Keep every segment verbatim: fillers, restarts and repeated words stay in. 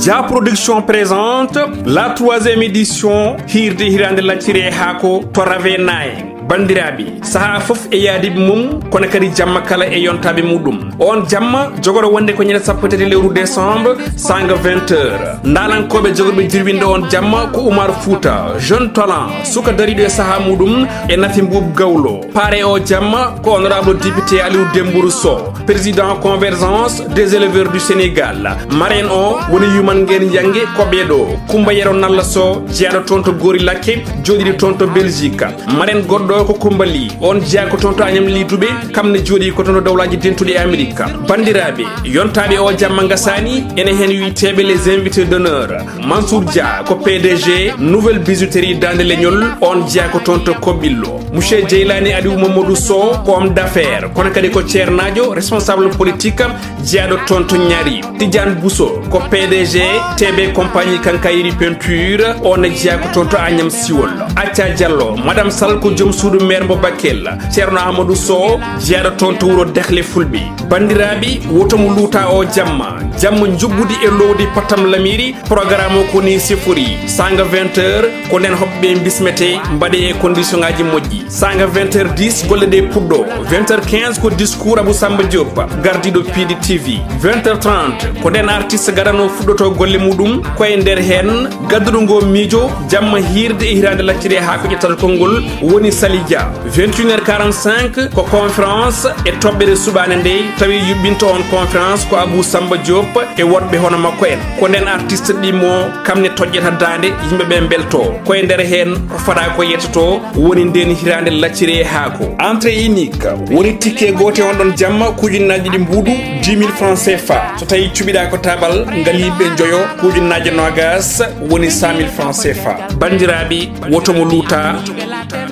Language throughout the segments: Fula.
Ja Production présente la troisième édition Hirde Hirande Lacciri e Haako to Ravenaye. Bandiraɓe, saha fof e yaadiɓe mum, kono kadi jamma kala e yontaɓe muɗum. On jamma jogoro wonde ko ñande sappo tati lewru décembre, sanga vingt heures. Ndalankoɓe jogorɓe jirwinde on jamma ko Oumar Fouta, jeune talent, suka dariɗo e saha muɗum, e Nafi Mbuub Gawlo. Pare o jamma ko honorable député Aliou Dembourou Sow, président Convergence des éleveurs du Sénégal. Marraine o woni Yuman Ngeen Yange Koɓeɗo, Kumba Yero Nalla Sow, jeyaɗo toon to Gori Lakke, jooɗiɗo toon to Belgique. Marraine goɗɗo ko Kumba Ly, on jeya ko toon to Agnam Ly Dubé, kam ne jooɗi ko toon to Dawlaaji Dentuɗi e Amérique. Bandiraɓe, yontaɓe o jamma ngasani, ene hen wiyteɓe les invités d'honneur. Mansour Dia ko P D G Nouvelle Bijouterie Dande Leñol, on jeya ko toon to Koɓillo. Monsieur Jeylani Aliou Mamadou Sow ko homme d'affaires, kono kadi ko ceernaajo, responsable politique, jeyaɗo toon to Ñaari. Tidiane Bousso ko P D G T B Compagnie Quincaillerie Peinture, on ne jeya ko toon to Agnam Siwol. Acca Diallo, Madame Sall ko joom suudu maire mo Bakel. Ceerno Amadou Sow, jeyaɗo toon to wuro Dehle Fulɓe. Bandiraɓe, woto mo luuta o jamma. Jamma njuɓɓudi e lowdi Patam Lamiri, programme o ko ni sifori. Sanga vingt heures, ko nden hoɓɓe bismete, mbaɗe e condition ngaji moƴƴi. Sanga vingt heures dix, golle ɗe puɗɗo. Vingt heures quinze ko discours Abou Samba Diop, gardiɗo P D T V. Vingt heures trente, ko nden artiste gadano fuɗɗoto golle muɗum, ko e nder hen gadduɗo ngo miijo, jamma hirde e hirande lacciri e haa ko ƴettata konngol, woni Sali Dia. Vingt et une heures quarante-cinq, ko conférence e toɓɓere suɓaande nde, tawi yuɓɓinto on conférence ko Abou Samba Diop e woɗɓe hono makko en. Ko nden artiste ɗimmo, kam ne toƴƴata daande, yimɓe ɓe mbelto. Ko e nder heen, ko fada ko yettoto, woni nden hiraande lacciri e haako. Entrée unique, woni ticket goote on ɗon jamma, ko ujunnaaji ɗiɗi mbuuɗu, dix mille francs C F A. So tawi cuɓiɗa ko tabal, ngaliiɓe njoyo, ko ujunnaaji noogas, woni cent mille francs C F A. Banndiraaɓe, woto mo luuta,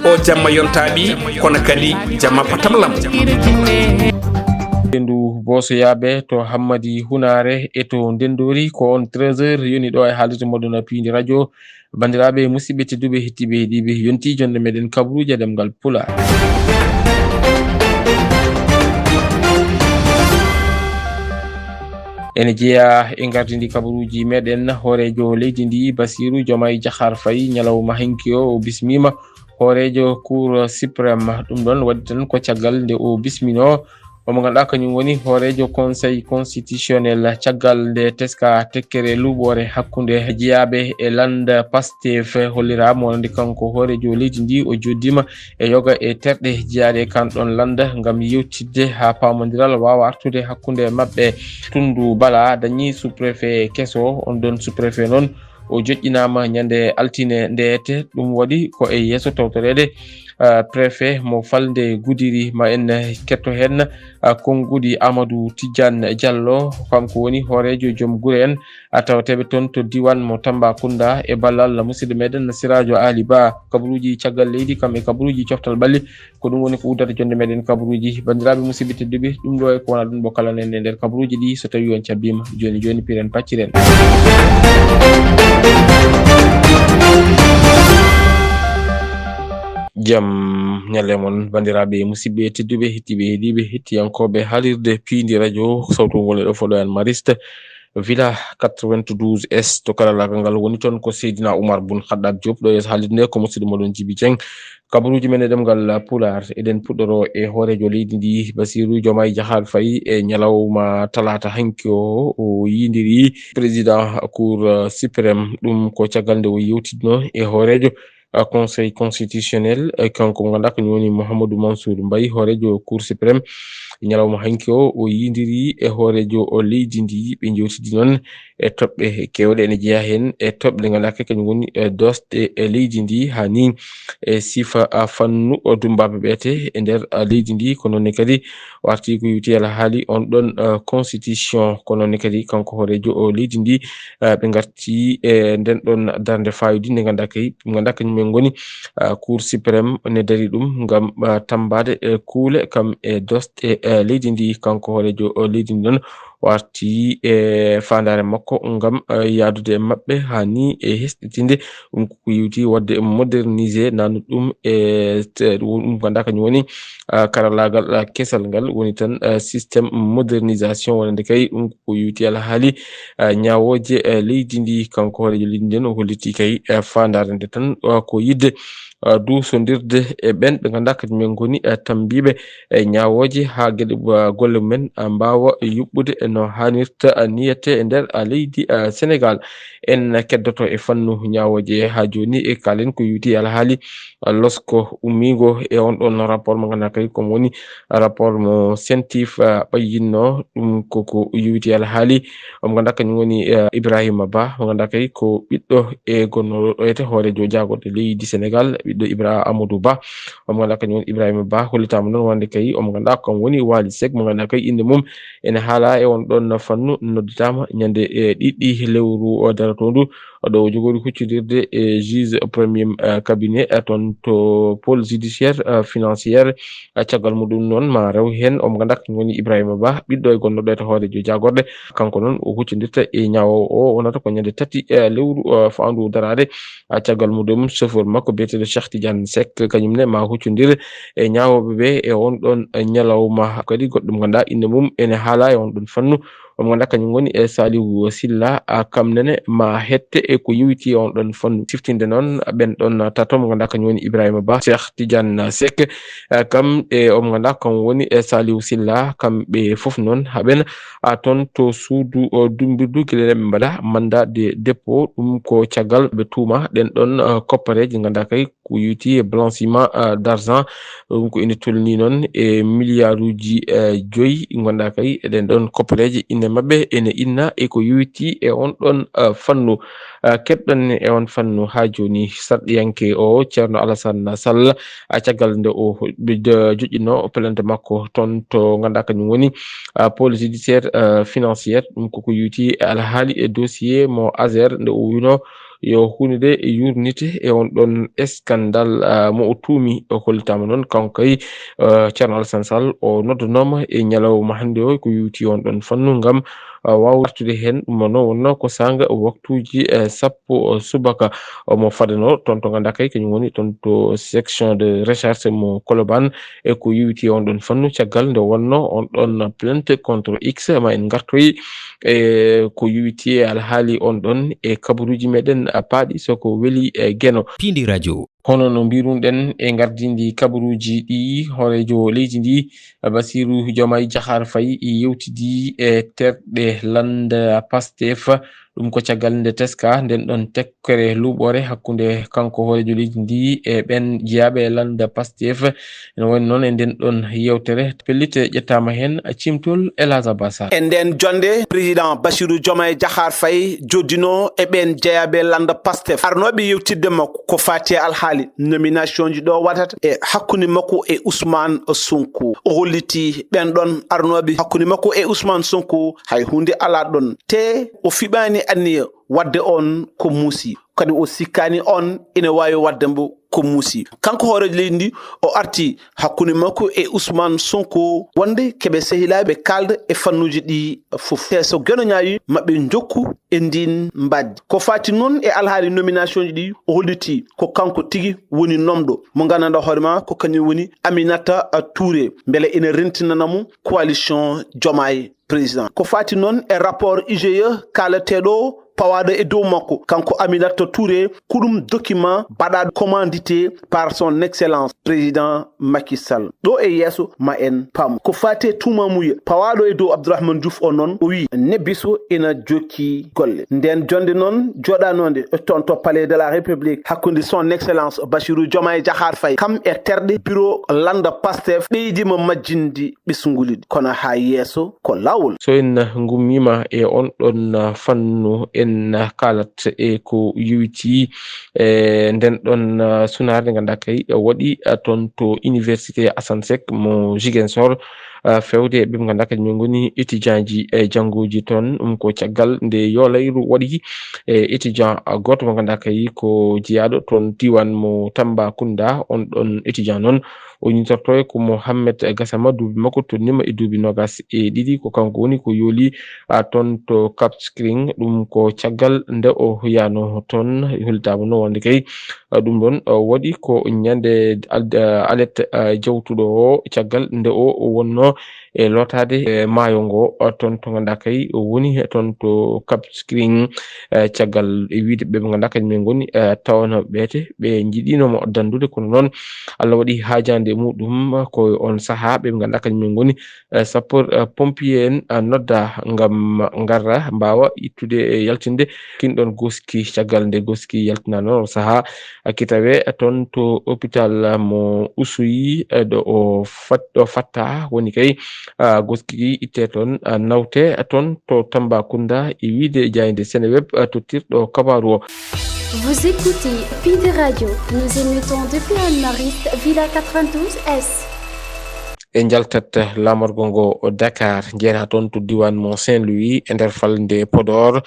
o jamma yontaaɓi, kono kadi jamma patamlam. Ndu Boosoyaaɓe to Hammadi Hunaare e to Ndenndori, ko on treize heures yoni ɗo e haalirde moɗon Piindi Radio. Banndiraaɓe, musidɓe tedduɓe, heɗtiiɓe, heɗiiɓe, yonti jonnde meɗen kabaruuji e ɗemngal Pulaar. Ene jeyaa e gardindi kabaruuji meɗen, hooreejo leydi ndi, Basiiru Jomaay Jahaar Fay, ñalawma hanki o, o bismiima hooreejo Cour Suprême. Ɗum ɗon waɗi tan ko caggal nde o bisminoo omo ngannduɗaa kañum woni hooreejo Conseil Constitutionnel. Caggal nde teska tekkere luuɓoore hakkunde jeyaaɓe e lannda Pastef, holliraama wonande kanko hooreejo leydi ndi, o jooɗiima e yoga e terɗe jeyaaɗe e kan ɗon lannda ngam yewtidde haa paamondiral waawa artude hakkunde maɓɓe. Tunndu Bala dañi sous-préfet keso, on ɗon sous-préfet noon o joƴƴinaama ñande altine ndeete. Ɗum waɗi ko e yeeso tawtoreede, ah, préfet mo falnde Gudiri. Ma en ketto heen, ah, konnguɗi Amadou Tidiane Diallo, kanko woni hooreejo joom gure en, ah, tawateeɓe toon to diiwaan mo Tambacounda, e ballal musidɗo meɗen Sirajo Ali Ba. Kabaruuji caggal leydi, kam e kabaruuji coftal ɓalli, ko ɗum woni ko uddata jonnde meɗen kabaruuji. Banndiraaɓe musidɓe tedduɓe, ɗum ɗo e ko wona ɗum ɗo kala nen e nder kabaruuji ɗi, so tawi on cabbiima. Jooni jooni, piren pacciren. Jam ñalle mon, banndiraaɓe musidɓe tedduɓe, heɗtiiɓe heɗiiɓe, heɗtiyankooɓe haalirde Piindi Radio, sawtu ngol e ɗo foɗo en Mariste, Villa quatre-vingt-douze S to karallaagal ngal woni toon ko Seydina Oumar Boun Khaddab Diop, ɗo yeeso haalirde nde ko musidɗo moɗon Djiby Dieng. Kabaruuji men e ɗemngal Pulaar, eɗen puɗɗoro e hooreejo leydi ndi, Basiiru Jomaay Jahaar Fay, e ñalawma talaata hanki o, o yiyndiri président Cour Suprême. Ɗum ko caggal nde o yewtidno e hooreejo, ah, Conseil Constitutionnel, eh, kanko mo ngannduɗaa kañum woni Mouhamadou Mansour Mbaye, hooreejo Cour Suprême. Ñalawma hanki o, o yiyndiri e hooreejo o leydi ndi, ɓe njewtidi noon e toɓɓe keewɗe, ene jeyaa heen e toɓɓe ɗe ngannduɗaa kañum woni e doosɗe e leydi ndi, haa ni e sifa, ah, fannu o dummbaaɓe ɓeete e nder, ah, leydi ndi. Ko noon ne kadi o arti ko yowti alhaali on ɗon, ah, constitution. Ko noon ne kadi kanko hooreejo o leydi ndi, ah, ɓe ngarti e nden ɗon darnde faayudi nde ngannduɗaa kay, ngannduɗaa kañum en ngoni, ah, Cour Suprême ne dari ɗum ngam, ah, tammbaade, eh, kuule kam e doosɗe, eh, leydi ndi. Kanko hooreejo, oh, leydi ndi noon, o arti e faandaare makko ngam yahdude e maɓɓe haa ni e hesɗitinde ɗum ko ko yowiti waɗde modernisé nanu ɗum e ɗum ganduɗa kañum woni karallaagal kesal ngal woni tan système modernisation wonande kay ɗum ko ko yowiti alhaali ñaawooje leydi ndi. Kanko hooreejo leydi nden o holliti kay faandaare nde tan ko yidde duusondirde e ɓen ɓe ganduɗa kañum en ngoni tambiiɓe e ñaawooje haa geɗe golle mumen mbaawa yuɓɓude no haanirta niyete e nder leydi Senegal. En keddoto e fannu ñaawooje haa jooni e kaalen ko yowiti alhaali losko ummiigo e on ɗon rapport mo ganduɗa kay ko woni rapport mo sentif ɓayyinno ɗum koko yowiti alhaali omo ganduɗa kañum woni Ibrahima Ba mo ganduɗa kay ko ɓiɗɗo e gonnoɗo ɗo ete hoorejo jaagorɗe leydi Senegal ɓiɗɗo Ibra Amadou Ba. Omo ganduɗa kañum woni Ibrahima Ba hollitama noon wonde kay omo ganduɗa kam woni Waly Seck mo ganduɗa kay innde mum ene haala e on ɗon fannu nodditama ñande ɗiɗi lewru o daroto ndu ɗo o jogori huccodirde e juge premier cabinet toon to pôle judiciaire financière. Caggal muɗum noon ma rew heen omo ganduɗa kañum woni Ibrahima Ba ɓiɗɗo e gonnoɗo e to hoorejo jaagorɗe. Kanko noon o huccodirta e ñaawo o wonata ko ñande tati lewru faandu darade. Caggal muɗum chauffeur makko biyeteɗo Cheikh Tidiane Seck kañum ne ma huccodir e ñaawooɓe ɓe e on ɗon ñalawma kadi goɗɗum ganduɗa innde mum ene haala e on ɗon fannu. Omo ganduɗa kañum woni e Saliou Silla kam nene ma hette e ko yowiti e on ɗon fannu siftinde noon ɓen ɗon tato mo ganduɗa kañum woni Ibrahima Ba Cheikh Tidiane Seck. Kam e omo ganduɗa kam woni e Saliou Silla kamɓe fof noon haɓen a toon to suudu dumbirdu gila ɓe mbaɗa mandat de dépôt ɗum ko caggal ɓe tuuma ɗen ɗon koppareji ganduɗa kay ko yowiti e blanchiment d'argent. Ɗum ko ina tolni noon e milliarduji joyi ganduɗa kay eɗen ɗon koppareji inde maɓɓe ene inna e ko yowiti e on ɗon fannu. Keɗɗon e on fannu haa jooni sarɗiyanke o Ceerno Alassane Sall caggal nde o joƴƴino plainte makko toon to ganduɗa kañum woni pôle judiciaire financière ɗum koko yowiti e alhaali e dossier mo Azer nde o wino yo huunde yurnite e on ɗon scandale mo o tuumi o hollitama noon kanko kay Ceerno Alassane Sall o noddanoma e ñalawma hannde o ko yowiti on ɗon fannu ngam waawde artude heen ɗum noon wonno ko sanga waktuuji sappo subaka omo fadano toon to ganduɗa kay kañum woni toon to section de recherche mo Colobane e ko yowiti on ɗon fannu caggal nde wonno on ɗon plainte contre X ma en gartoyi e ko yowiti e alhaali on ɗon e kabaruuji meɗen paaɗi soko weli e Geno. Piindi radio. Hono no mbiruɗen e gardindi kabaruuji ɗi hoorejo leydi ndi Bassirou Diomaye Diakhar Faye yewtidi e terɗe lannda Pastef. Ɗum ko caggal nde teska nden ɗon tekkere luuɓore hakkunde kanko hoorejo leydi ndi e ɓen jeyaaɓe e lannda Pastef. Ene woni noon e nden ɗon yewtere pellitte ƴettaama heen cimtol Elhadj Abbas Sall. E nden jonde président Bassirou Diomaye Diakhar Faye joddino e ɓen jeyaaɓe lannda Pastef arnooɓe yewtidde makko ko faati e alhaali nomination ji ɗo waɗata e hakkunde makko e Ousmane Sonko. O holliti ɓen ɗon arnooɓe hakkunde makko e Ousmane Sonko hay huunde alaa ɗon te o fiɓaani anniya waɗde on ko muusi kadi o sikkaani on ina waawi waɗde mbo ko muusi. Kanko hooreejo leydi ndi o arti hakkunde makko e Ousmane Sonko wonde keɓe sehilaaɓe kaalda e fannuuji ɗi fof te so Geno ñaawi maɓɓe njokku e ndin mbaddi. Ko faati noon e alhaali nomination ji ɗi o holliti ko kanko tigi woni nomɗo mo nganndanɗaa hoore ma ko kañum woni Aminata Touré mbele ina rentinana mo coalition Diomaye président. Ko faati noon e rapport I G E kaalateeɗo pawaaɗo e dow makko kanko Aminata Touré ko ɗum document baɗaaɗo commandité par son excellence président Macky Sall. Ɗo e yeeso ma en paam ko faati e tuumamuya pawaaɗo e dow Abdourahmane Diouf o noon o wi nebbiso ina jokki golle nden jonde noon joɗanode toon to palais de la république hakkunde son excellence Bassirou Diomaye Diakhar Faye kam e terɗe bureau lannda Pastef ɓeydima majjinde ɓesnguuli ɗi kono haa yeeso ko laawol. So en ngummiima e on ɗon fannu en kaalat e ko yowiti e nden ɗon sunaare nde ngannduɗaa kay waɗi toon to université Assane Seck mo Ziguinchor. Fewde e ɓe ngannduɗaa kadi min ngoni étudiant ji e janngooji toon. Ɗum ko caggal nde yoolayru waɗi e étudiant gooto mo ngannduɗaa kadi ko jeyaaɗo toon diiwaan mo Tambacounda. On ɗoon étudiant noon o innitorto e ko Mohamed Gassama, duuɓi makko tolniima e duuɓi noogaas e ɗiɗi. Ko kanko woni ko yooli toon to Cap Skirring. Ɗum ko caggal nde o yaano toon. Hollitaama noon wonde kay ɗum ɗoon waɗi ko ñande alet jawtuɗo o, caggal nde o wonno e lootaade e maayo ngo toon to ngannduɗaa kay o woni toon to Cap Skirring. Caggal e wiyde ɓe ɓe ngannduɗaa kadi min ngoni tawanooɓe ɓeete, ɓe njiɗiino mo danndude, kono noon Allah waɗi haajaande e muɗum. Ko on sahaa ɓe ɓe ngannduɗaa kadi min ngoni sapeur pompier en nodda ngam ngarra mbaawa ittude e yaltinde kin ɗoon goski. Caggal nde goski yaltinaano o sahaa, kitawe toon to hôpital mo Oussouye, ɗo o fat-, ɗo fatta woni kay, goski itte toon, nawte toon to Tambacounda e wiyde jaaynde Seneweb tottirɗo kabaaru o. Vous écoutez Pide Radio. Nous émettons depuis Anne-Mariste, Villa quatre-vingt-douze S. En njaltat laamorgo ngo Dakar, njeena toon to diiwaan mo Saint-Louis e nder falnde Podor,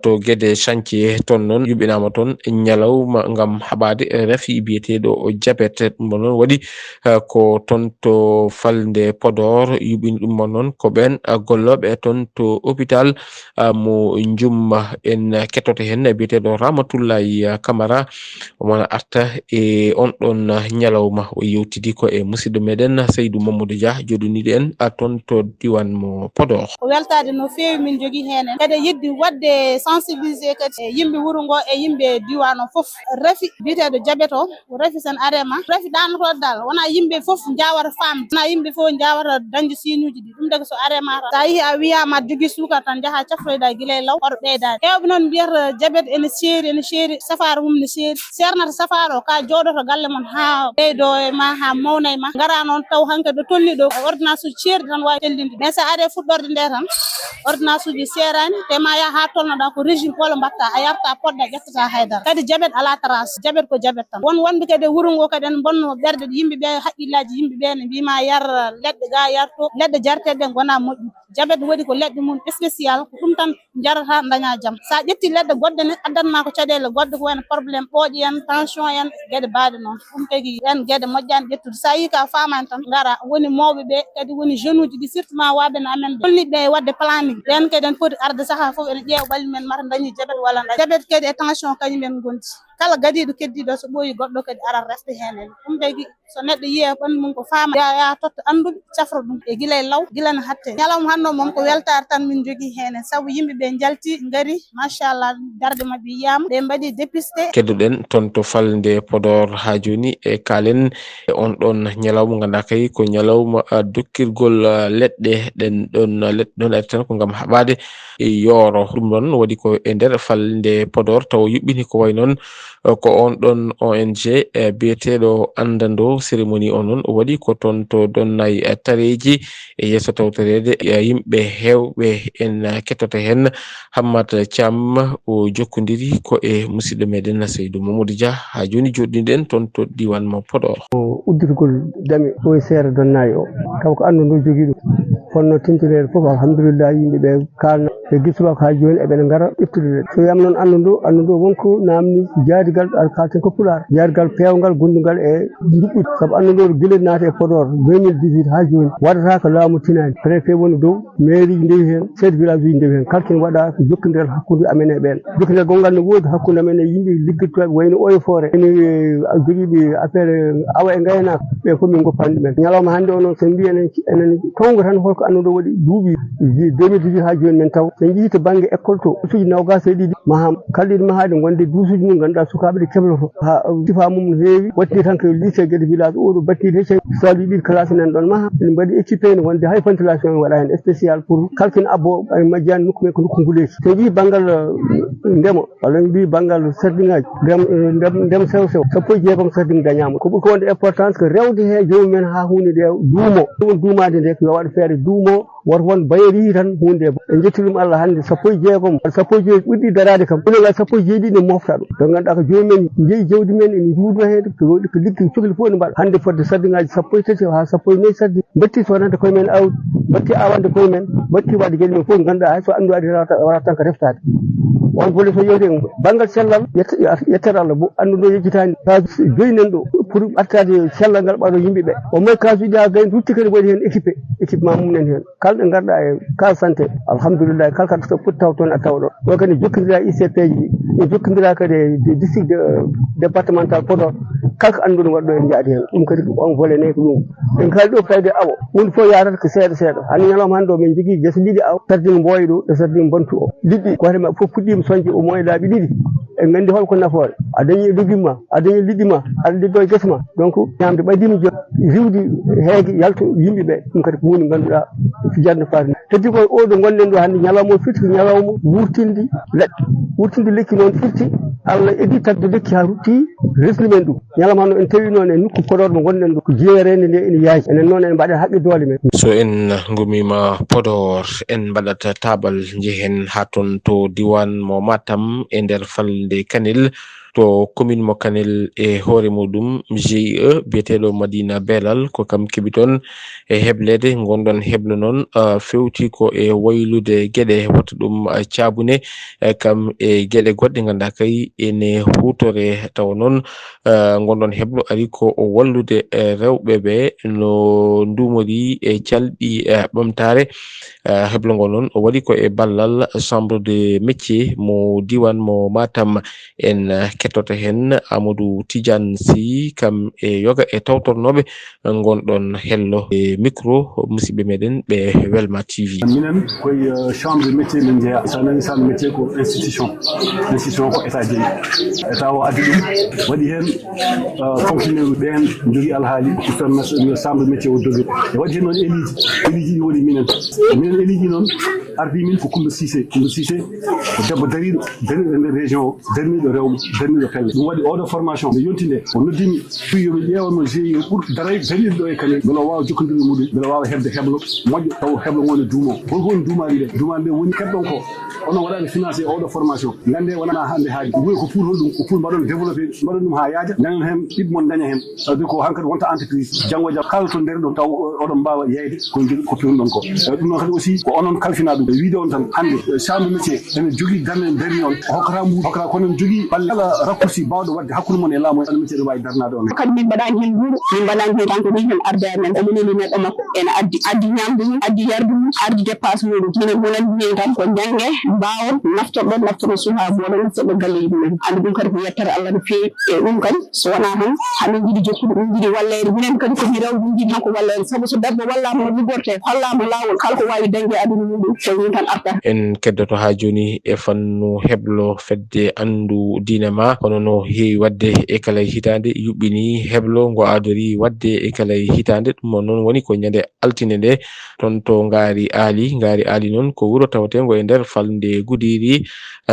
to Guédé Chantier. Toon noon yuɓɓinaama toon ñalawma ngam haɓaade rafi biyeteeɗo o jabet. Ɗum noon waɗi ko toon to falnde Podor yuɓɓini ɗum noon ko ɓeen gollooɓe toon to hôpital mo Njumma. En kettoto heen biyeteeɗo Ramatullahi Kamara. Omo arta e on ɗoon ñalawma, o yewtidi ko e musidɗo meɗen Seydou Mamadou Dia, joɗɗiniiɗo en a toon to diiwaan mo Podor. Ko weltaade no feewi min jogii heen en. Kadi yidde waɗde sensibiliser kadi e yimɓe wuro ngo e yimɓe diiwaan o fof. Rafi biyeteeɗo jabet o, ko rafi sen arema. Rafi ɗaanotooɗo dal, wonaa yimɓe fof njaawata faamde, wonaa yimɓe fof njaawata dañde siinuuji ɗi. Ɗum tagi so arema tan, so a yehii a wiyaama aɗa jogii suukar tan, njahaa cafroyɗaa gila e law, hoto ɓeydaade. Heewɓe noon mbiyata jabet ene seeri, ene seeri, safaara mum ne seeri. Seernata safaara o, ka jooɗoto galle mon haa ɓeydoo e ma, haa mawna e ma. Ngaraa noon taw hankadi ɗo tolnii ɗo, ko ordonnance uji ceerɗi tan waawi tellinde. Mais so a arii e fuɗɗorde nde tan, ordonnance uji seeraani, te ma yaha haa tolnoɗaa ko régime ɓolo mbaɗta, a yarta, poɗɗa, ƴettata haydara. Kadi jabet alaa trace, jabet ko jabet tan. Won wonɓe kadi e wuro ngo kadi ene mbonnoo ɓerɗe yimɓe ɓe, haqqillaaji yimɓe ɓe, ne mbiy ma yar leɗɗe ga, yar to, leɗɗe jarteeɗe ɗe ngonaa moƴƴude. Jabet waɗi ko leɗɗe mum spécial, ko ɗum tan njarata, ndaña jam. So a ƴetti leɗɗe goɗɗe ne, addan ma ko caɗeele goɗɗe, ko wayno problème ɓooƴe en, tension en, geɗe baaɗe noon. Ɗum tagi ɗeen geɗe moƴƴaani ƴettude. So a yii ka faamaani tan, ngara. Woni mawɓe ɓe, kadi woni jeune uji ɗi, surtout ma waaɓe no amen ɓe. Holni ɓe waɗde planning. Ɓeen kadi en poti arde sahaa fof, ene ƴeewa ɓalli men, mata dañi jabet walla dañi. Jabet kadi e tension kañum en ngondi. Kala gadiiɗo keddiiɗo so ɓooyi goɗɗo kadi arat refde heen en. Ɗum tagi so neɗɗo yiya ɓanndu mum ko faama, ya, ya totta annduɓe, cafra ɗum e gila e law, gila no hatte. Ñalawma hannde o moom ko weltaare tan min njogii heen en, sabu yimɓe ɓe njalti, ngari, machallah, darde maɓɓe yiyaama, ɓe mbaɗi dépisté. Keddoɗen toon to falnde Podor haa jooni e kaalen e on ɗoon ñalawma, ngannduɗaa kay ko ñalawma, ah, dokkirgol, ah, leɗɗe ɗen ɗoon, ah, leɗɗe ɗoon ari tan ko ngam haɓaade e yooro. Ɗum ɗoon waɗi ko e nder falnde Podor, tawa yuɓɓini ko wayi noon, eh, ko on ɗoon O N G, eh, biyeteeɗo Andando Cérémonie o noon o waɗi ko toon to Donnay, eh, Tareeji. E yeeso tawtoreede, eh, yimɓe heewɓe en, eh, kettoto heen. Hammat Thiam o jokkondiri ko e musidɗo meɗen Seydou Mamadou Dia. Haa jooni joɗɗinɗen toon to diiwaan mo Podor. O udditigol dame o e seere Donnay o. Taw ko Andando jogii ɗum. Kono tintoreede fof, alhamdulillah, yimɓe ɓe kaalna. Ɓe gila subaka haa jooni eɓena ngara ƴeftude ɗe. So wiyama noon Andando, Andando wonko naamni jaadigal, ɗo kalten ko Pulaar. Jaadigal peewngal, gondungal e njuɓɓudi. Sabu Andando gila naati e Podor deux mille dix-huit haa jooni, waɗata ko laamu tinaani. Préfet woni dow, mairie ndewi heen, chef de village uji ndewi heen. Kala kene waɗa ko jokkondiral hakkunde amen e ɓeen. Jokkondiral gonngal ne woodi hakkunde amen e yimɓe liggodtooɓe wayno Eaux et Forêts. Ene, eh, jogiiɓe affaire, eh, awo e ngaynaaka. Ɓe fof min ngoppani ɗumen. Ñalawma hannde o noon, so en mbii enen, enen towngo tan holko Andando waɗi duuɓi deux mille dix-huit haa jooni men taw. So en njehii to bannge école to, duusuuji noogaas e ɗiɗi mahaama. Kala ɗiɗi mahaade, gonde duusuuji mum ngannduɗaa sukaaɓe ɗe kebloto. Haa sifa mum no heewi, waɗti tan ko lycée Guédé village o ɗo battiiɗo hecci. Salle ɗiɗi classe nan ɗon maha. Ene mbaɗi équipé ene wonde hay ventilation ene waɗa heen spécial pour kalkin abbo ay majjani nokku men ko nokku nguleeki. So en njehii banngal, eh, ndema, walla en mbii banngal sardiŋaaji, ndem, ndem, ndem sew sew, sappo e jeegom sardiŋ dañaama. Ko ɓuri ko wonde importance ko rewde he joomumen haa huunde nde duumo. Ɗum duumaade nde ko yo waɗ feere duumo, Woto won bayeeri tan huunde e en jetti ɗum Allah hannde sappo e jeegom sappo e joyi ɓurɗi daraade kam ina ngal sappo e jeeɗiɗi ne mofta ɗum to ngannduɗaa ko joomum en njeyi jawdi men ene njuurna heen ko liggi cokli fof ne mbaɗa hannde fodde sardiŋaaji sappo e tati haa sappo e nayi sardi mbatti sodande koye men awdi mbatti awande koye men mbatti waɗde geɗe men fof ngannduɗaa hay so anndu waɗi wata tan ko reftaade on volet so yewte banngal sellal yettere Allah bo anndu ɗo yejjitaani ka joyi nan ɗo pour ɓattaade sellal ngal ɓaɗo yimɓe ɓe o moy kasuji ha gayni rutti kadi waɗi heen équipe équipement mum en heen kala ɗo ngarɗa e case santé alhamdulillah kala kadi so poti taw toon a tawa ɗon ɗo kadi jokkondira I C P ji ɗi en jokkondira kadi e district départemental Podor kala ko annduɗo waɗɗo en jaaɗi heen ɗum kadi on volet ne ko ɗum en kaali ɗo fayde awo huunde fof yarata ko seeɗa seeɗa hannde ñalawma hannde o min jogii gese ɗiɗi awo sardin mboya ɗo e sardin bantu o liɗɗi gooto maɓɓe fof puɗɗiima soñde au moins laabi ɗiɗi en nganndi holko nafoore a dañi e lujum ma a dañi liɗɗi ma aɗa liggo e gese ma donc ñamde ɓaɗima jom riwdi heege yalto yimɓe ɓe ɗum kadi ko huunde ngannduɗaa fijande faati heddi koye oɗo gonɗen ɗo hannde ñalawma o firti ko ñalawma wurtinde leɗɗe wurtinde lekki noon firti Allah edi tagde lekki haa rutti resni men ɗum ñalawma no en tawi noon e nokku Podor mo gonɗen ɗo ko jeereende nde ene yaaji enen noon en mbaɗen haqqe doole men. So en ngumiima Podor en mbaɗat taabal njehen haa toon to diiwaan mo Matam e nder falnde Kanel to commune mo Kanel e hoore muuɗum G I E biyeteeɗo Madina Belal ko kam keɓi toon e hebleede ngon ɗoon heblo noon feewti ko e waylude geɗe wata ɗum caabune kam e geɗe goɗɗe ngannduɗaa kay ene huutoree tawa noon ngon ɗoon heblo ari ko o wallude rewɓe ɓe no nduumori e calɗi ɓamtaare heblo ngo noon o waɗi ko e ballal chambre de métier mo diiwaan mo Matam en kettoto heen Amadou Tidiane Sy kam e yoga e tawtornooɓe ngon ɗoon hello e micro musidɓe meɗen ɓe Welma T V. Minen koye chambre de métier min jeeya so nani chambre de métier ko institution institution ko état jeeyi état o addi ɗum waɗi heen fonctionnaire ɓeen jogii alhaali chambre de métier o dogi e waɗi heen noon éliji éliji ɗi woni minen minen éliji noon ardi min ko Koumba Cissé Koumba Cissé ko debbo dariiɗo dariiɗo e nder région o darniiɗo rewɓe darniiɗo pelle ɗum waɗi oɗo formation nde yonti nde o noddimi fii yomi ƴeewanmo G I E ɓur daray dariiɗo ɗo e Kanel mbele o waawa jokkondirde muɗum mbele o waawa heɓde heblo moƴƴo taw heblo ngo ne duumo holko woni duumaali nde duumaali nde woni keɓɗon ko onon waɗaani financé oɗo formation ngannde wonaa hannde haaji nguye ko pour holɗum ko pour mbaɗon développé mbaɗon ɗum haa yaaja dañon heen ɓiɓɓe mon daña heen ça veut dire ko hankadi wonta entreprise janngo jam kala to nder ɗum taw oɗon mbaawa yeyde ko jogii ko pewnuɗon ko eyi ɗum noon kadi aussi ko onon kalfinaa ɗum e wiide on tan hannde chambre métier ene jogii darnde darni on o hokkata mbuuɗu hokkata kono en jogii balle kala raccourci baawɗo waɗde hakkunde mon e laamu en métier ne waawi darnaade on kadi min mbaɗaani heen mbuuɗu min mbaɗaani heen kanko ɗum heen arde amen omo neli neɗɗo makko ene addi addi ñaamdu mum addi yardu mum addi dépasse muɗum minen ko lanndi heen tan ko njannge mbaawon naftorɗon naftorɗo suhaa mooɗon naftorɗo galleeji mumen anndu ɗum kadi ko yettere Allah no feewi e ɗum kadi so wonaa tan hamin njiɗi jokkude min njiɗi walleede minen kadi ko mi rewde min njiɗi tan ko walleede sabu so debbo wallaama no liggortee hollaama laawol kala ko waawi dañde e aduna muɗum ko ɗum tan arta. En keddoto haa jooni e fannu heblo fedde anndu diine ma hono no heewi waɗde e kala e hitaande yuɓɓini heblo ngo aadori waɗde e kala e hitaande ɗum noon woni ko ñande altine nde toon to Ngaari Aali. Ngaari Aali noon ko wuro tawateengo e nder falnde Gudiiri,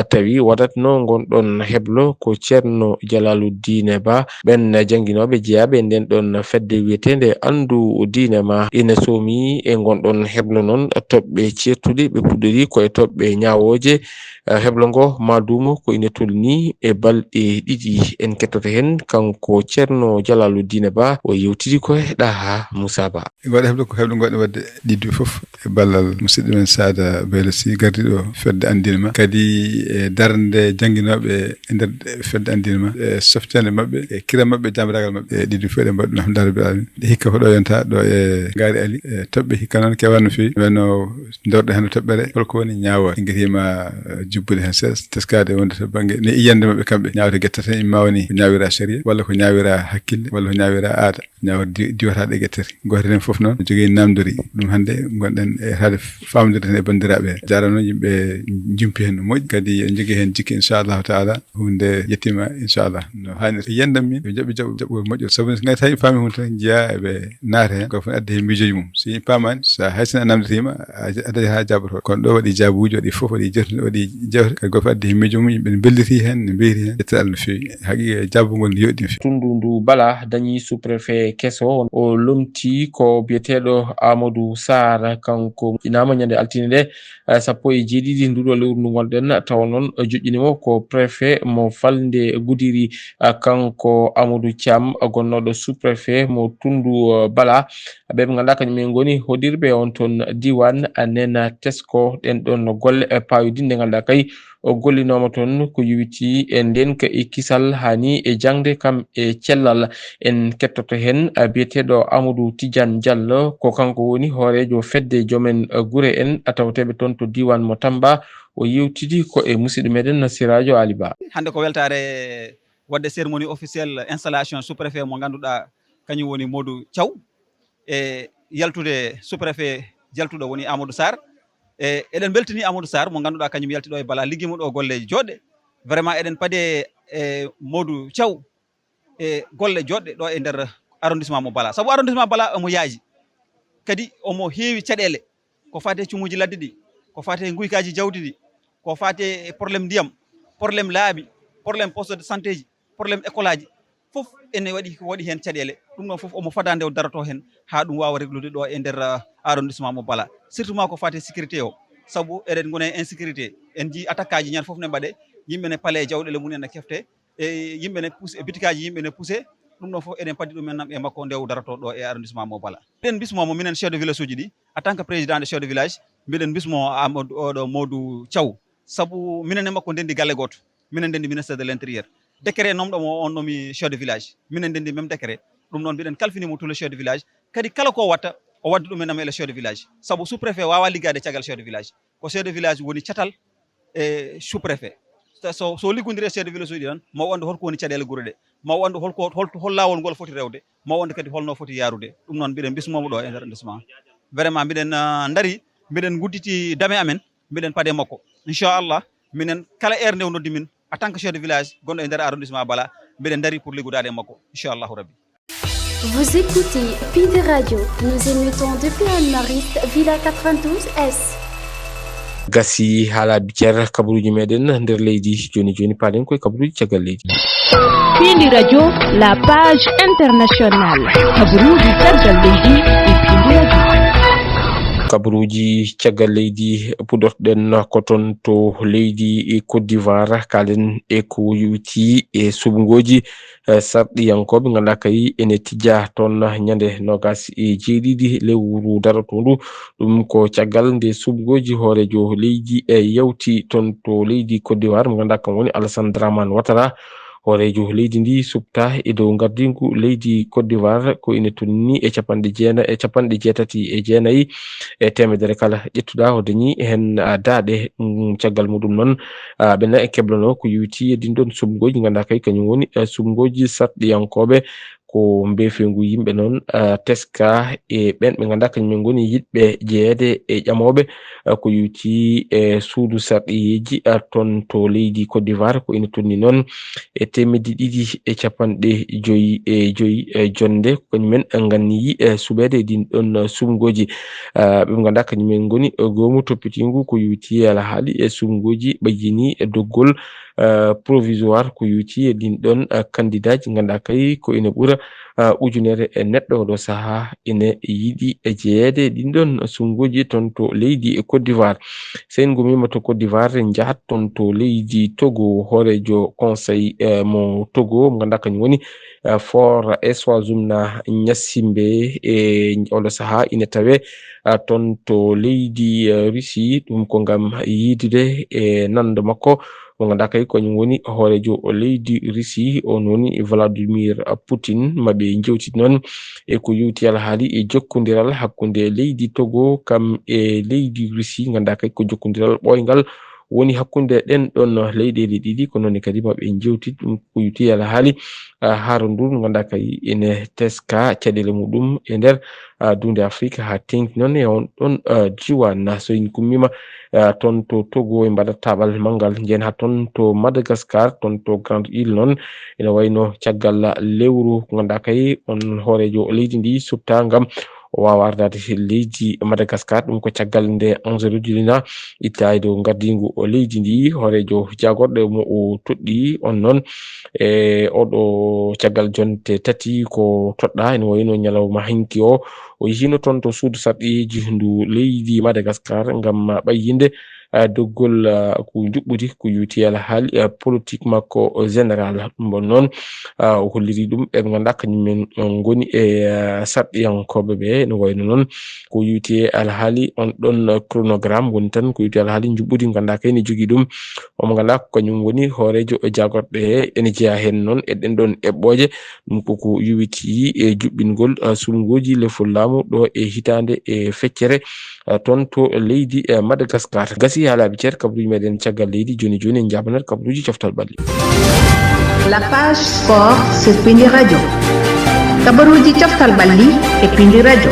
tawi waɗatnoo ngon ɗoon heblo ko Ceerno Jalaalu Diine Ba. Ɓeen jannginooɓe jeyaaɓe e ndeen ɗoon fedde wiyeteende Anndu Diine Maa ina soomi e ngon ɗoon heblo noon toɓɓe ceertuɗe, ɓe puɗɗorii ko e toɓɓe ñaawooje. Heblo ngoo maa duumo ko ina tolnii e balɗe ɗiɗi. En kettoto heen kanko Ceerno Jalaalu Diine Ba, o yeewtidi ko e Ɗaha Muusaa Ba. Waɗa heblo ko heblo ngoɗe wadde ɗiɗi fof e ballal musidɗo men Sada Bayla Sy gardiɗo fedde anndinma kadi e darnde jannginooɓe e nder fedde anndinma e softande maɓɓe e kira maɓɓe e jamiraagal maɓɓe e ɗiɗi fof eɗen mbaɗi ɗum alhamdulillahi rabbil alamin. Ɗe hikka ko ɗo yonta ɗo e Ngaari Ali e toɓɓe hikka noon keewa no feewi wayno ndewrɗen hannde toɓɓere holko woni ñaawoore ngetiima jubbude heen seeɗa teskaade wonde to bannge ne yiyannde maɓɓe kamɓe ñaawata gette tan imma woni ko ñaawira sariya walla ko ñaawira hakkille walla ko ñaawira aada. Ñaawre diwataaɗo e ƴettete. Gooto heen fof noon jogii naamndori ɗum hannde ngonɗen e haade faamonndirde tan e banndiraaɓe. Jaaraama noon yimɓe njumpi heen no moƴƴi kadi en njogii heen jikke inchallahu taala huunde yettiima inchallah no haanirta. Yiyannde am miin yo jaɓɓe jaɓɓo jaɓɓo moƴƴo sabu so ngarta yimɓe paami huunde tan njiyaa eɓe naata heen gooto fof ne adda heen miijooji mum so yimɓe paamaani so hay sinno a naamndirtiima a dañataa jaaboto kono ɗo waɗi jaabuuji waɗi fof waɗi jewte waɗi jewte kadi gooto fof addi heen miijo mum yimɓe ne mbelliti heen ne mbeyti heen. Yetti Allah no feewi. Haqiiqa, jaabugol ngol ne yooɗi no feewi. Tunndu ndu Bala dañi sous-préfet keso, o lomti ko biyeteeɗo Amadou Sarr, kanko inaama ñande altine nde, eh, sappo e jeeɗiɗi nduɗo lewru ndu ngonɗen, tawa noon, eh, joƴƴini mo ko préfet mo falnde Goudiri, eh, kanko Amadou Thiam, gonnooɗo sous-préfet mo tunndu, eh, Bala. Ɓe ɓe ngannduɗaa kañum en ngoni hoɗirɓe on toon diiwaan, eh, nena tesko ɗen ɗon golle, eh, paayodinɗe ngannduɗaa kay o gollinooma toon ko yowitii e ndeenka e kisal, haa ni e jaŋde kam e cellal. En kettoto heen, a, biyeteeɗo Amadou Tidiane Diallo, ko kanko woni hooreejo fedde joomen, a, gure en, a, tawteeɓe toon to diiwaan mo Tamba. O yeewtidi ko e musidɗo meɗen Sirajo Ali Ba. Hannde ko weltaare waɗde cérémonie officielle installation sous-préfet mo ngannduɗaa kañum woni Modou Thiaw. E yaltude sous-préfet jaltuɗo woni Amadou Sarr. E eɗen mbeltini Amadou Sarr mo ngannduɗaa kañum yalti ɗo e Bala, liggii mo ɗo golleeji jooɗɗe. Vraiment eɗen paadi e Modou Thiaw e golle jooɗɗe ɗo e nder arrondissement mo Bala. Sabu arrondissement Bala omo yaaji. Kadi omo heewi caɗeele. Ko faati e cumuuji ladde ɗi, ko faati e nguykaaji jawdi ɗi, ko faati e problème ndiyam, problème laabi, problème poste de santé ji, problème école aji, fof ene waɗi, waɗi heen caɗeele. Ɗum ɗoon fof omo fada nde o daroto heen haa ɗum waawa réglude ɗo e nder, ah, arrondissement mo Bala. Surtout ma ko faati e sécurité o, sabu eɗen ngoni e insécurité. En njiyii attaque aji ñande fof ne mbaɗe, yimɓe ne pale e jawɗeele mum en ne kefte, e yimɓe ne pousse, e bitikaaji yimɓe ne pousse. Ɗum ɗoon fof eɗen paadi ɗum en nam e makko nde o daroto ɗo e arrondissement mo Bala. Eɗen mbismoo mo minen chef de village uji ɗi, en tant que président de chef de village, mbiɗen mbismoo Amadou, oɗo Modou Thiaw. Sabu minen e makko ndenndi galle gooto. Minen ndenndi ministère de l'intérieur. Décret nomɗo mo, on nomi chef de village. Minen ndenndi même décret. Ɗum noon mbiɗen kalfini mo tous les chefs de village. Kadi kala ko watta, o waddi ɗum e nam e le chef de village. Sabu sous-préfet waawaa liggaade caggal chef de village. Ko chef de village woni catal e sous-préfet. So, so, so liggondiri e chef de village uji tan, ma o anndu holko woni caɗeele gure ɗe. Ma o anndu holko, hol, hol laawol ngol foti rewde. Ma o anndu kadi holno foti yaarude. Ɗum noon mbiɗen mbismoo mo ɗo e nder arrondissement. Vraiment mbiɗen, ah, ndarii, mbiɗen ngudditi dame amen, mbiɗen paadi e makko. Inchallah, minen kala heure nde o noddi min, en tant que chef de village gonɗo e nder arrondissement Bala, mbiɗen ndarii pour liggodaade e makko, inchallahu rabbi. Vous écoutez Pinde Radio, nous émettons depuis Anne-Mariste, Villa quatre-vingt-douze S. Gasi haa laabi cer kabaruuji meɗen nder leydi. Jooni jooni paaɗen koye kabaruuji caggal leydi. Pindi Radio, la page internationale. Kabaruuji caggal leydi e Pindi Radio. Kabaruuji caggal leydi puɗorɗen ko toon to leydi Côte d'Ivoire. Kaalen e ko yowiti e suɓngooji, eh, sarɗiyankooɓe ngannduɗaa kay ene tijja toon ñande noogaas e jeeɗiɗi lewru darotoondu. Ɗum ko caggal nde suɓngooji hooreejo leydi e yawti toon to leydi Côte d'Ivoire, mo ngannduɗaa kam woni Alassane Dramane Ouattara. Hooreejo leydi ndi suɓta e dow ngardiigu leydi Côte d'Ivoire ko ine tolni e capanɗe jeena-, e capanɗe jeetati e jeenayi e teemedere kala. Ƴettuɗaa o dañi heen, ah, daaɗe, mm, caggal muɗum noon, ah, ɓe na e keblanoo ko yowiti e ɗin ɗoon suɓngooji, ngannduɗaa kay kañum woni, eh, suɓngooji sarɗiyankooɓe. Ko mbeefeengu yimɓe noon, ah, teska e ɓeen ɓe ngannduɗaa kañum en ngoni yiɗɓe jeyeede e ƴamooɓe, ah, ko yowiti e suudu sarɗiyeeji, ah, toon to leydi Côte d'Ivoire, ko ina tolni noon e teemedde ɗiɗi e capanɗe joyi e joyi e jonnde, ko kañum en nganniyi e suɓeede e ɗin ɗoon suɓngooji. Ah, ɓe ngannduɗaa kañum en ngoni goomu toppitiingu ko yowiti e alhaali e suɓngooji ɓajjini e doggol, ah, provisoire ko yowiti e ɗin ɗoon, ah, kandidaaji ngannduɗaa kay ko ina ɓura, ah, ujunere e neɗɗo. Oɗo sahaa ina yiɗi e jeyeede e ɗin ɗoon suɓngooji toon to leydi e Côte d'Ivoire. So en ngummiima to Côte d'Ivoire, en njahat toon to leydi Togo, hooreejo conseil, eh, mo Togo, mo ngannduɗaa kañum woni, eh, Faure Eswazumna Gnassingbé, e oɗo sahaa ina tawee, eh, toon to leydi, eh, Russie. Ɗum ko ngam yiidude e nanndo makko, mo ngannduɗaa kay kañum woni hooreejo leydi Russie, on woni Vladimir Poutine. Ma ɓe njeewtid noon e ko yowiti alhaali e jokkondiral hakkunde leydi Togo kam e leydi Russie, ngannduɗaa kay ko jokkondiral ɓooyngal woni hakkunde ɗeen ɗoon leyɗeele ɗiɗi. Ko noon kadi ma ɓe njeewtid ɗum ko yowiti alhaali, ah, haaranduru, ngannduɗaa kay ene teska caɗeele muɗum e nder, ah, duunde Afrik haa teeŋti noon e on ɗoon, ah, diiwaan. So en ngummiima, ah, toon to Togo, en mbaɗat taaɓal manngal, njehen haa toon to Madagascar, toon to Grande Île noon, ene wayno caggal lewru, ko ngannduɗaa kay on hooreejo leydi ndi suɓta ngam o waawa ardaade leydi Madagascar. Ɗum ko caggal nde Anzuru Djulina ittaay dow ngardiingu o leydi ndi, hooreejo jaagorɗe mo o toɗɗi on noon. E oɗo caggal jonte tati ko toɗɗa, ene wayno ñalawma hanki o, o yihiino toon to suudu sarɗiiji ndu leydi Madagascar ngam ɓayyinde, ah, doggol, ah, ko njuɓɓudi, ko yuwti alhaali, ah, politique makko général. Ɗum ɗon noon, ah, o holliri ɗum ɓe ɓe ngannduɗaa kañum en, eh, ngoni e, ah, sarɗiyankooɓe ɓe, no wayno noon ko yuwti e alhaali on ɗon chronogramme woni tan, ko yuwti alhaali njuɓɓudi ngannduɗaa kay ne jogii ɗum. Omo ngannduɗaa ko kañum woni hooreejo e jaagorɗe he, ene jeyaa heen noon e ɗen ɗon eɓɓooje. Ɗum ko ko yuwiti e juɓɓingol, ah, sulngooji lefol laamu ɗo e hitaande e feccere, ah, toon to leydi, eh, Madagascar. Gasi haalaaɓe ceer kabaruuji meɗen caggal leydi. Jooni jooni en njaabanat kabaruuji coftal ɓalli. La page sport sur Pindi Radio. Kabaruuji coftal ɓalli e Pindi Radio.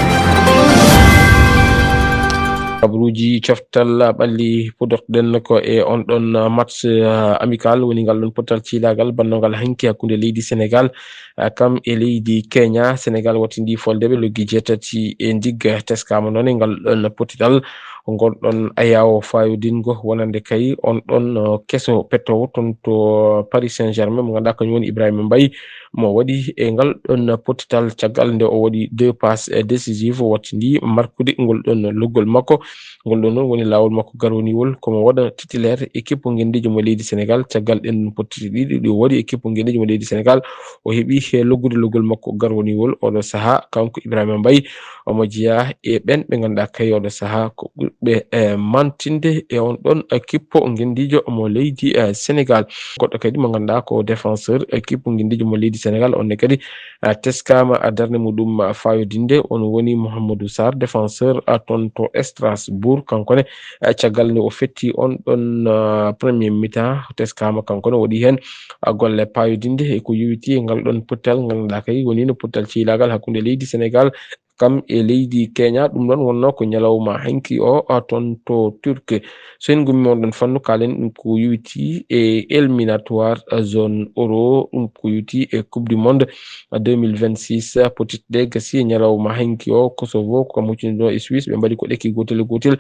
Kabaruuji coftal ɓalli puɗɗorɗen ko e on ɗon match, ah, amical woni ngal ɗon pottal ciilaagal bannongal hanki hakkunde leydi Sénégal, ah, kam e leydi Kenya. Sénégal wattindi folde ɓe loggi jeetati e ndigga, teskaama noon e ngal ɗon pottital. Ngol ɗon ayaawo fayodingo wonande kay on ɗon, ah, keso pettowo toon to Paris Saint-Germain mo ngannduɗaa kañum woni Ibrahima Mbaye mo waɗi e ngal ɗon pottital caggal nde o waɗi deux passes, eh, décisives wattindi markude ngol ɗon loggol makko. Ngol ɗon noon woni laawol makko garwaniwol komo waɗa titulaire équipe ngenndiijo mo leydi Sénégal caggal ɗen pottiti ɗiɗi ɗi o waɗi équipe ngenndiijo mo leydi Sénégal. O heɓi he loggude loggol makko garwaniwol oɗo sahaa. Kanko Ibrahima Mbaye omo jeyaa e ɓen ɓe ngannduɗaa kay oɗo sahaa ko ɓurɓe, eh, mantinde e on ɗon équipe ngenndiijo mo leydi, eh, Sénégal. Goɗɗo kadi mo ngannduɗaa ko défenseur équipe ngenndiijo mo leydi Sénégal, on ne kadi, ah, teskaama, ah, darnde muɗum, ah, fayodinde, on woni Mouhamadou Sarr, défenseur, ah, toon to Strasbourg. Kanko ne, ah, caggal nde o fetti on ɗon, ah, premier mi-temps, teskaama kanko ne o waɗi heen, ah, golle payodinde e ko yowiti e ngal ɗon pottal ngannduɗaa kay woni no pottal ciilaagal hakkunde leydi Sénégal kam e leydi Kenya. Ɗum ɗon wonnoo ko ñalawma hanki o, ah, toon to Turquie. So en ngummiima on ɗon fannu, kaalen ɗum ko yowiti e éliminatoire, ah, zone euro, ɗum ko yowiti e Coupe du Monde, ah, deux mille vingt-six, ah, potitde gasi e ñalawma hanki o. Kosovo ko kam huccinɗo e Suisse, ɓe mbaɗi ko ɗekki gootel e gootel.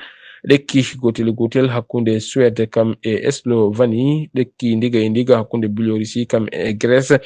Ɗekki gootel e gootel hakkunde Suède kam e Slovénie, ɗekki ndiga e ndiga hakkunde Biélorussie kam e Grèce.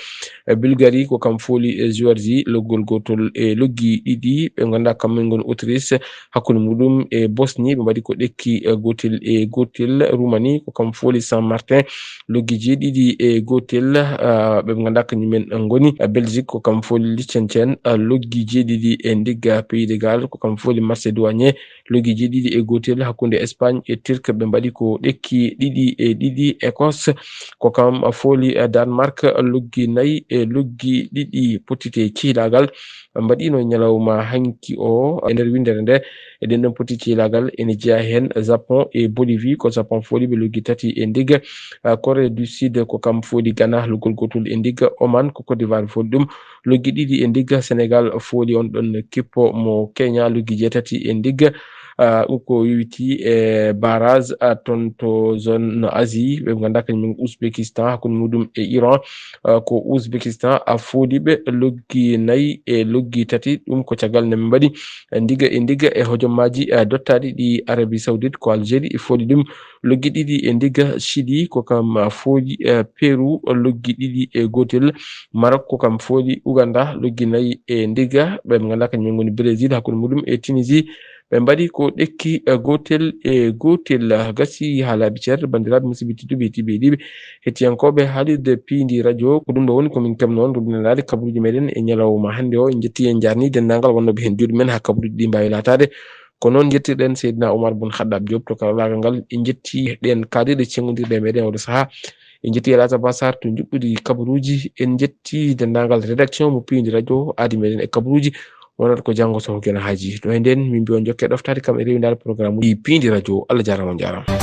E Bulgarie ko kam fooli e Géorgie, loggol gootol e loggi ɗiɗi. Ɓe ngannduɗaa kam men ngoni Autriche, hakkunde muɗum e Bosnie, ɓe mbaɗi ko ɗekki, eh, gootel e gootel. Roumanie ko kam fooli Saint-Martin, loggi jeeɗiɗi e gootel. Ah, ɓe ngannduɗaa kañum en ngoni, ah, Belgique ko kam fooli Liechtenstein, ah, loggi jeeɗiɗi e ndigga. Pays de Galles ko kam fooli Macédoine, loggi jeeɗiɗi e gootel. Hakkunde Espagne e Turquie ɓe mbaɗi ko ɗekki ɗiɗi e ɗiɗi. Écosse ko kam fooli, eh, Danemark, loggi nayi e loggi ɗiɗi pottite ciilaagal. Mbaɗiino ñalawma hanki o e nder winndere nde. E ɗen ɗon potti ciilaagal ene jeyaa heen Japon e Bolivie, ko Japon fooli ɓe loggi tati e ndigga. Ah, Corée du Sud ko kam fooli Ghana loggol gootol e ndigga. Oman ko Côte d'Ivoire fooli ɗum loggi ɗiɗi e ndigga. Sénégal fooli on ɗon kippo mo Kenya loggi jeetati e ndigga. Ah, ɗum ko yowiti e barrage, ah, toon to zone Asie, ɓe ngannduɗaa kañum en Ouzbékistan, hakkunde muɗum e Iran. Ah, ko Ouzbékistan, ah, fooli ɓe loggi nayi e loggi tati. Ɗum ko caggal nde ɓe mbaɗi, eh, ndigga e ndigga e hojomaaji, eh, dottaaɗi ɗi Arabie Saoudite, ko Algérie e fooli ɗum loggi ɗiɗi e ndigga. Chili ko kam, ah, fooli, eh, Pérou loggi ɗiɗi e gootel. Maroc ko kam fooli Ouganda loggi nayi e ndigga. Ɓe ngannduɗaa kañum en ngoni Brésil, hakkunde muɗum e Tunisie. Ɓe mbaɗi ko ɗekki, eh, gootel e gootel. Gasi haalaaɓe ceer, banndiraaɓe, musidɓe tedduɓe, heɗiiɓe, heɗiiɓe, hettiyankooɓe haalirde Piindi Radio, ko ɗum ɗo woni ko min keɓno on rubinanaade kabaruuji meɗen e ñalawma hannde o. En njetti, en njaarni denndaangal wonnooɓe heen juuɗe men haa kabaruuji ɗi mbaawi laataade. Ko noon njettirɗen Seydina Oumar Boun Khattab Diop to karallaagal ngal. En njetti ɗeen kaaɗirɗe ceŋondirɗe e meɗen oɗo sahaa. En njetti El Hadj Abbas Sarr to njuɓɓudi kabaruuji. En njetti denndaangal rédaction mo Piindi Radio aadi meɗen e kabaruuji. Wonata ko janngo so ko gena haaji. Ɗo e nden, min mbiya on jokke ɗoftaade kam e rewindaade programme uji Piindi Radio. Allah jaaraama, on njaaraama.